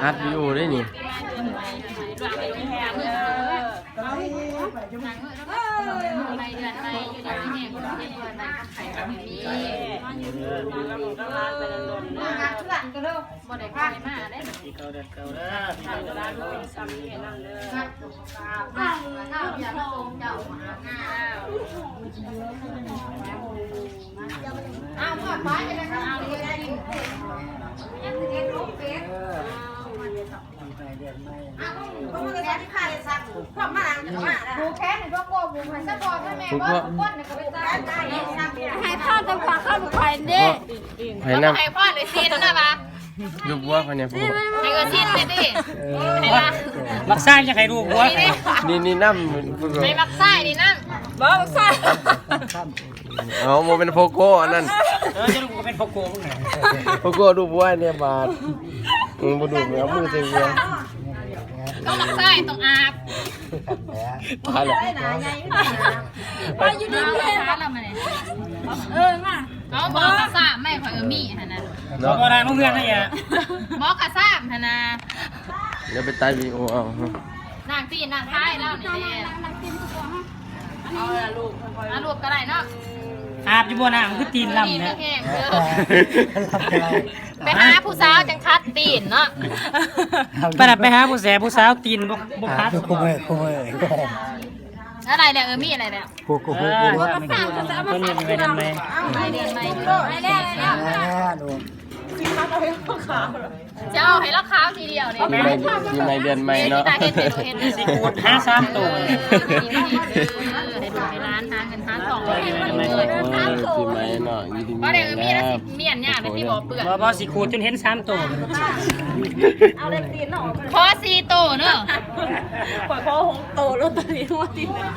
ອັດວິດີໂອໄດ້ນີ້. ໃຫ້ພອນແຕ່ພວກເຮົາລູກຂ້ອຍເດ້. ໃຫ້ນຳ ໃຫ້ພອນເອື້ອຍຊິນນະວ່າ ລູກຜົວຂ້ອຍນີ້ ໃຫ້ເອື້ອຍຊິນເດ້ຕິ. ໃຫ້ວ່າ ບັກຊາຍຢາກໃຫ້ລູກຜົວ. ນີ້ ນີ້ນຳ ໃຫ້ບັກຊາຍນີ້ນຳ. ບໍ່ ບັກຊາຍ ເອົາ ບໍ່ແມ່ນໂພໂກ້ອັນນັ້ນ. ເອີ ຈະລູກກໍເປັນໂພໂກ້ມຶງນະ. ໂພໂກ້ດູບວຍແດ່ບາດ. ອືມ ບໍ່ດູບ ເອົາມືໃສ່ຫົວ. ກໍບັກຊາຍຕ້ອງອາບ. ຕາຍແລ້ວ. ວ່າຢູ່ດີມີແຮງ. ເອີ ມາ. ເອົາ ບໍ່ກະຊາບໄມ້ຂ້ອຍເອີມີຫັ້ນນະ. ເນາະ ບໍ່ໄດ້ມາເຮືອນໃຫ້ອະ. ບໍ່ກະຊາບຫັ້ນນະ. ດຽວໄປຕັດວິດີໂອເອົາ. ນາງຕີນນາງຂາຍລາວນີ້ແຫຼະ. ເອົາລູບ ເອົາລູບກໍໄດ້ເນາະ. ອາບຢູ່ບໍ່ນ້ຳ ຄືຕີນລຳແທ້. ໄປຫາຜູ້ສາວຈັ່ງຂັດຕີນເນາະ. ໄປນະ ໄປຫາຜູ້ແສ ຜູ້ສາວຕີນບໍ່ ບໍ່ຂັດ. ຄູ່ມື້ ຄູ່ມື້. ອາໄລແລ້ວ ເອີ ມີອາໄລແລ້ວ. ຜູ້ ຜູ້ ຜູ້ ຜູ້ ເອີ ເພິ່ນເປັນໄດ້ໃໝ່ ໄດ້ເດືອນໃໝ່ຢູ່. ໄດ້ແລ້ວ ໄດ້ແລ້ວ. ຊິເອົາໃຫ້ລາວຂາວທີດຽວນີ້. ປີໃໝ່ ປີໃໝ່ເດືອນໃໝ່ເນາະ. ຊິຂູດຫາສາມໂຕ. ເອີ ໃຫ້ລູກໃຫ້ຫຼານຫາເງິນຫາທອງ. ເອີ ປີໃໝ່ເນາະ ຢູ່ດີມີແຮງ. ບໍ່ໄດ້ມີແລ້ວ ຊິມີອັນຍາກໄດ້ຕິບໍ່ເປື້ອນ. ບໍ່ ບໍ່ ຊິຂູດຈົນເຫັນສາມໂຕ. ຂໍສີ່ໂຕເດີ. ຂ້ອຍຂໍຫົກໂຕໂລດຕະລີງວດທີໜຶ່ງ.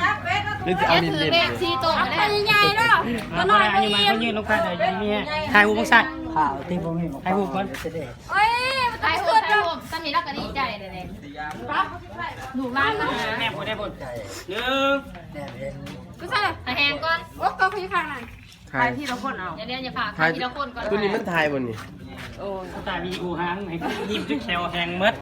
ນີ້ຈະເອົານີ້ເລັບ ສີ່ໂຕ. ເອົາໃຫຍ່ໆເດີ ຕົວນ້ອຍບໍ່ອີ່ມ. ຢືນລົງໄປເດີ. ຖ່າຍຮູບເບິ່ງຊະ. ຖ່າຍຮູບກ່ອນ. ໂອ້ຍ ຖ່າຍຮູບ ຖ່າຍຮູບ. ສ່ຳນີ້ລາວກໍດີໃຈແລ້ວເດ້. ລູກຫຼານມາຫາ. ແມ່ຜູ້ໃດບໍ່. ໜຶ່ງ ຕາແຮງກ່ອນ. ໂອ້ ກໍຄືຂ້າງນັ້ນ. ຖ່າຍ ຖ່າຍທີລະຄົນເອົາ. ຢ່າເລີຍ ຢ່າພາ ຖ່າຍທີລະຄົນກ່ອນ. ຕົວນີ້ມັນຖ່າຍບໍ່ນີ້? ໂອ້ຍ ຕາຍ ວິດີໂອຫາງໃຫ້ຍິ້ມຈົນແຂ້ວແຫ້ງໝົດ.